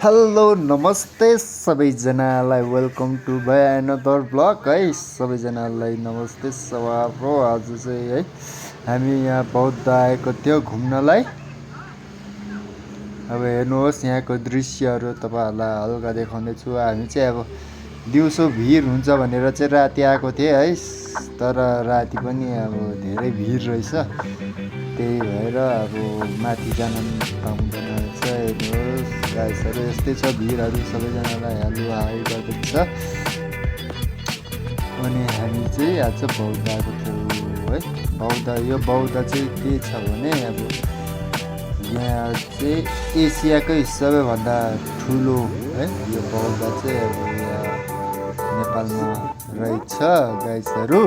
Hello नमस्ते सबैजनालाई welcome to by another blog है। सबैजनालाई नमस्ते सवार हो। आज चाहिँ है हामी यहाँ बौद्ध आएको थियो घुम्नलाई। अब हेर्नुहोस् यहाँको दृश्यहरू तपाईँहरूलाई हल्का देखाउँदैछु। हामी चाहिँ अब दिउँसो भिड हुन्छ भनेर चाहिँ राति आएको थिएँ है, तर राति पनि अब धेरै भिड रहेछ। त्यही भएर अब माथि जान पाउँदैन रहेछ। हेर्नुहोस् गाइसहरू यस्तै छ भिडहरू, सबैजनालाई हेलो हाई गर्दैछ। अनि हामी चाहिँ आज बौद्ध आएको थियौँ है। बौद्ध चाहिँ के छ भने अब यहाँ चाहिँ एसियाकै सबैभन्दा ठुलो है यो बौद्ध चाहिँ अब यहाँ नेपालमा रहेछ गाइसहरू।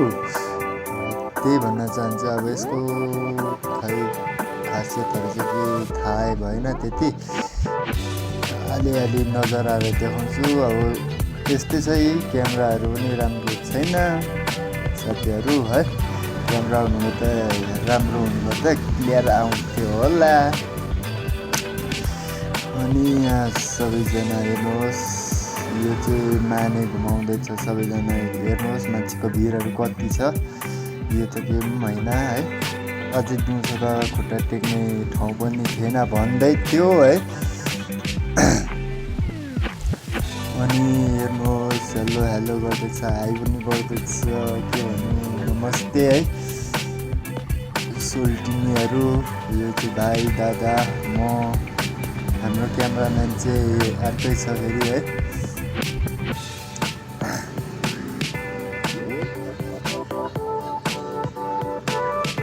त्यही भन्न चाहन्छु। अब यसको खासियतहरू चाहिँ के थाहै भएन त्यति, अलिअलि नजराहरू देखाउँछु। अब यस्तै छ, यही क्यामेराहरू पनि राम्रो छैन साथीहरू है। क्यामेरा राम्रो हुनुभयो त क्लियर आउँथ्यो होला। अनि यहाँ सबैजना हेर्नुहोस्, यो चाहिँ माने घुमाउँदैछ। सबैजना हेर्नुहोस् मान्छेको भिडहरू कति छ। यो त के पनि होइन है। अझै दिउँसो त खुट्टा टेक्ने ठाउँ पनि थिएन भन्दै थियो है। अनि हेर्नुहोस् हेलो हेलो गर्दैछ, हाई पनि गर्दैछ। के भन्नु, नमस्ते है सोल्टिनीहरू। यो चाहिँ भाइ दादा म, हाम्रो क्यामेराम्यान चाहिँ अर्कै छ फेरि है।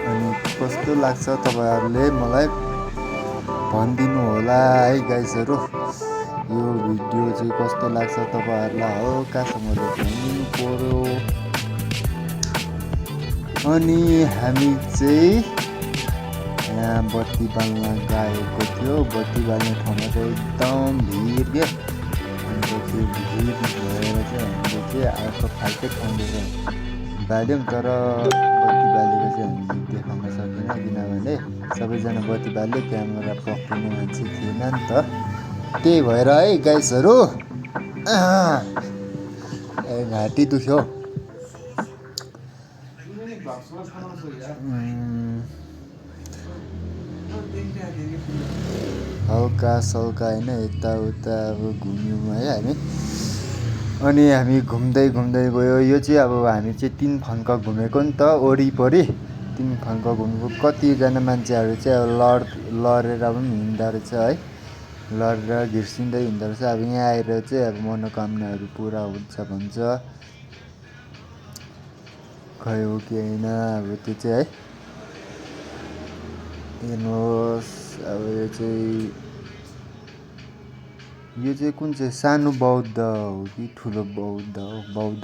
अनि कस्तो लाग्छ तपाईँहरूले मलाई भनिदिनु होला है गाइसहरू। यो भिडियो चाहिँ कस्तो लाग्छ तपाईँहरूलाई हल्कासँगले भनिदिनु पर्यो। अनि हामी चाहिँ यहाँ बत्ती बाल्न गएको थियो। बत्ती बाल्ने ठाउँमा चाहिँ एकदम भिड क्या। अन्त त्यो भिड भएर चाहिँ हामीले चाहिँ अर्को फाल्टै ठाउँले बाल्यौँ, तर बत्ती बालेको चाहिँ हामीले देखाउन सकेन, किनभने सबैजना बत्ती बाल्यो, क्यामेरा पक्रिने मान्छे थिएन नि त। त्यही भएर है गाइसहरू घाँटी दुख्यो। हल्का सल्का होइन, यताउता अब घुम्यौँ है हामी। अनि हामी घुम्दै गयो। यो चाहिँ अब हामी चाहिँ 3 फन्का घुमेको नि त वरिपरि। 3 फन्का घुमेको। कतिजना मान्छेहरू चाहिँ अब लडेर पनि हिँड्दो रहेछ है, लडेर घिर्सिँदै हिँड्दो रहेछ। अब यहाँ आएर चाहिँ अब मनोकामनाहरू पुरा हुन्छ भन्छ, खै हो कि होइन अब त्यो चाहिँ है। हेर्नुहोस् अब यो चाहिँ कुन चाहिँ सानो बौद्ध हो कि ठुलो बौद्ध हो? बौद्ध